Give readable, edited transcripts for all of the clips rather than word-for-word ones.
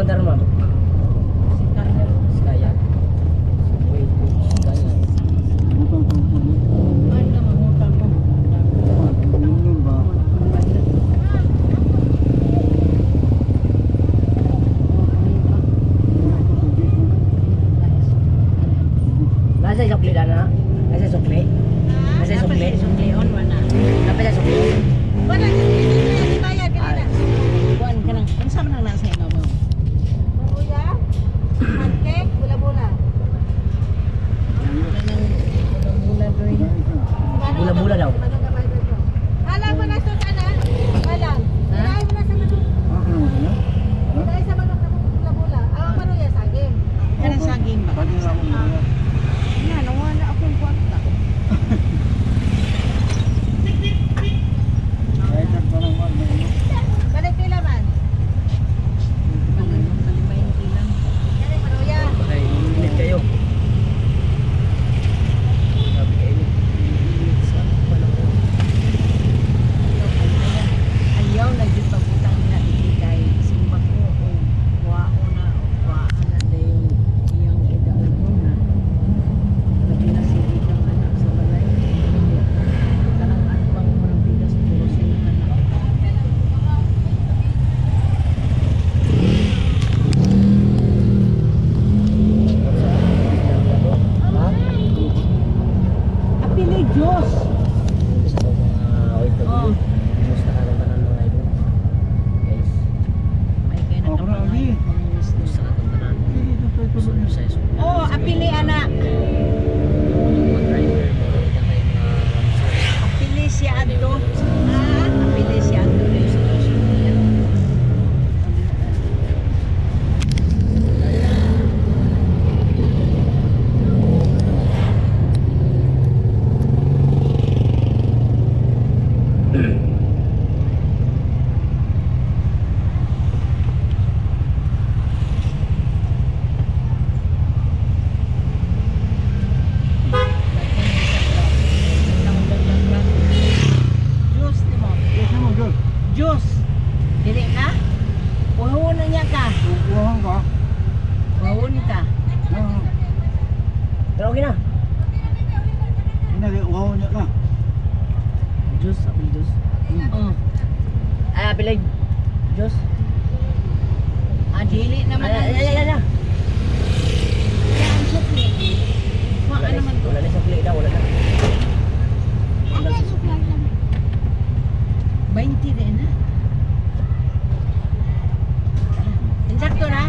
Order, ma'am? Si Kaya. Skaya. Way to Skaya. Butang sa ulo. Ay, na mangutang ko. Ano ba? Nasa sukli na? Nasa sukli? Nasa sukli? Suklion, wala. Nasa sukli? Wala, hindi bayad kanina. Kuan ka lang. Unsa man ang nasa ibabaw? Maruya, pancake, bula-bula. Kanang bula doy. Bula-bula daw. Alam mo na sa sana. Alam. Ha? Ilahin mo na sa manok. Ah, ano mo na? Ilahin sa manok na bula-bula. Ang maruya saging. Kanang saging ba? Pwede na akong muna. Na, nawala akong kwarta. Kahit at parang wag na ano. Balik pila man. Mga kalimayin lang. Kani maruya. Ay, init kayo. Sabi kayo, init sa panahon. Ayaw na jud pagbutang na iki kay simba ko o kuwao na o kuwaan na dayon iyang idaon ko na. Labi na sige kang anak sa balay. Kanang atbang mo ng bigas puro sila anak. Ha? Apili Diyos. Sa mga OFW. Oh. Kumusta ka ng tanan, mga idol? Guys, Ay kay Oh, grabe. nakapangayo. kumusta ka ng tanan? Sige, ito tayo Gusto tuloy. nyo sa school. Oh, apili anak. Mga driver, mga kita kayo mga ramsar. Apili siya adto. Ah, apili siya adto dahil sa Diyos. Diyos ni mo. Yes, mo, girl. Diyos. Dili ka? Uhon na niya ka. Uwahan ka. Uhon ka. Ah, Pero okay na. Hindi, uwahan niya ka. Diyos, apil Diyos. Oh. Ay, apil ay Diyos. Ah, dili naman. Ay, ay, ay, ay, ay. Ang sukli. Wa Wala ano man to. Wala na sukli daw, wala na. Wala na sukli. 20 din ha. Insakto na.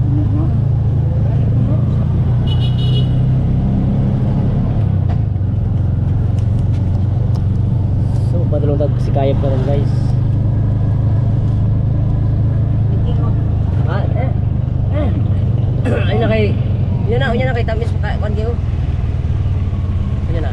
Ano So, padulong tag si Kayab ka rin, guys. Ah, eh. Eh. Ayun na kay. Yun na kay tamis pa kwan kayo. Ayun na.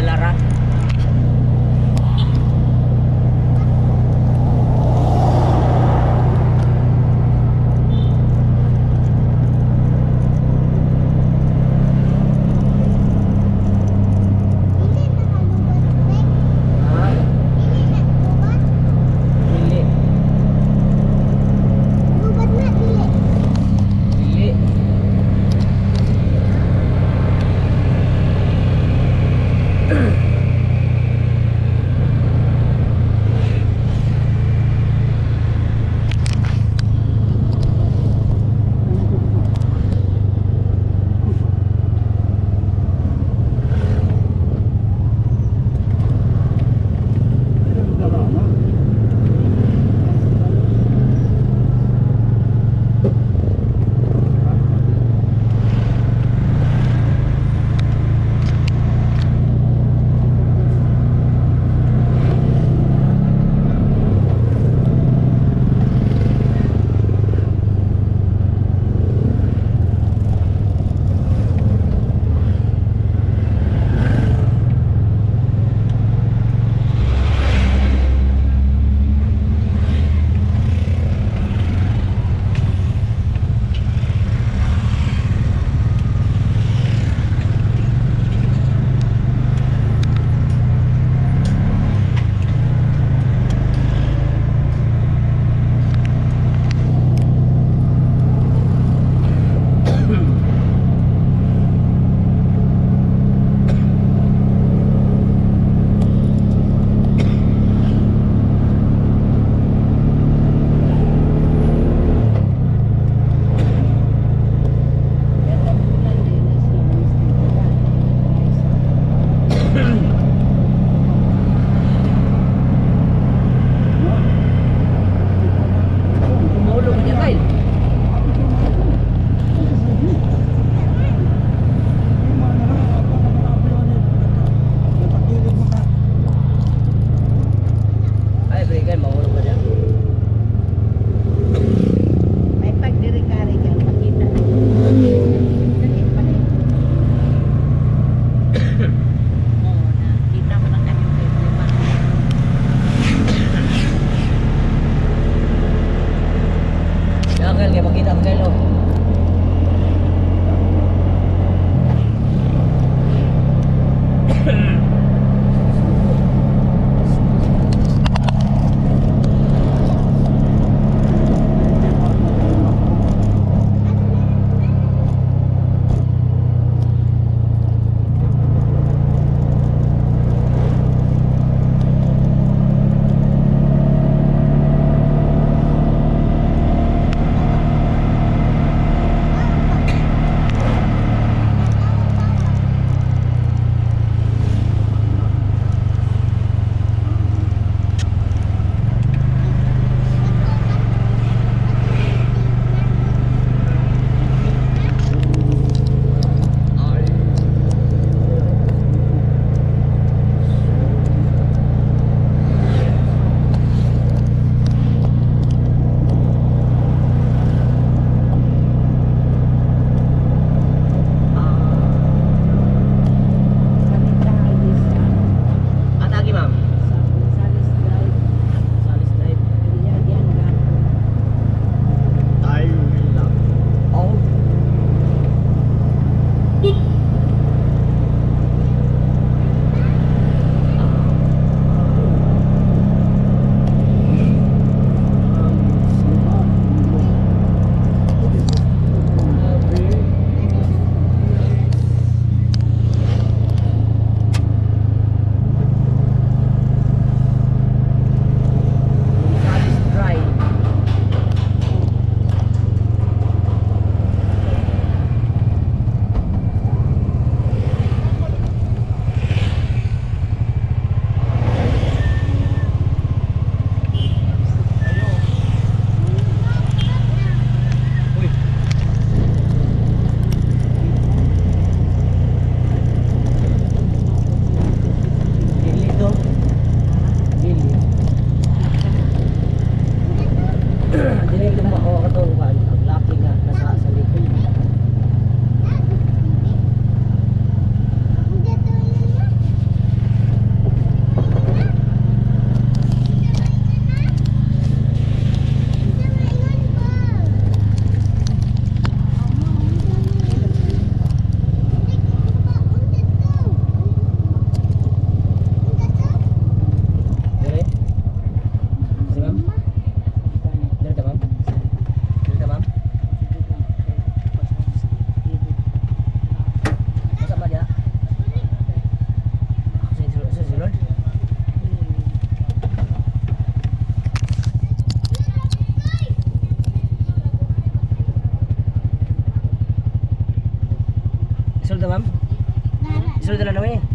Lara. Ha? Dili. Dili. Katapunan din na si Mr. Duran. Mahulog ka niya, Kyle. Ay, pre, Kyle, mahulog ka niya. May pagdirikari ka, pakita na. Dali, pali. Oo na. Sulod na naman eh.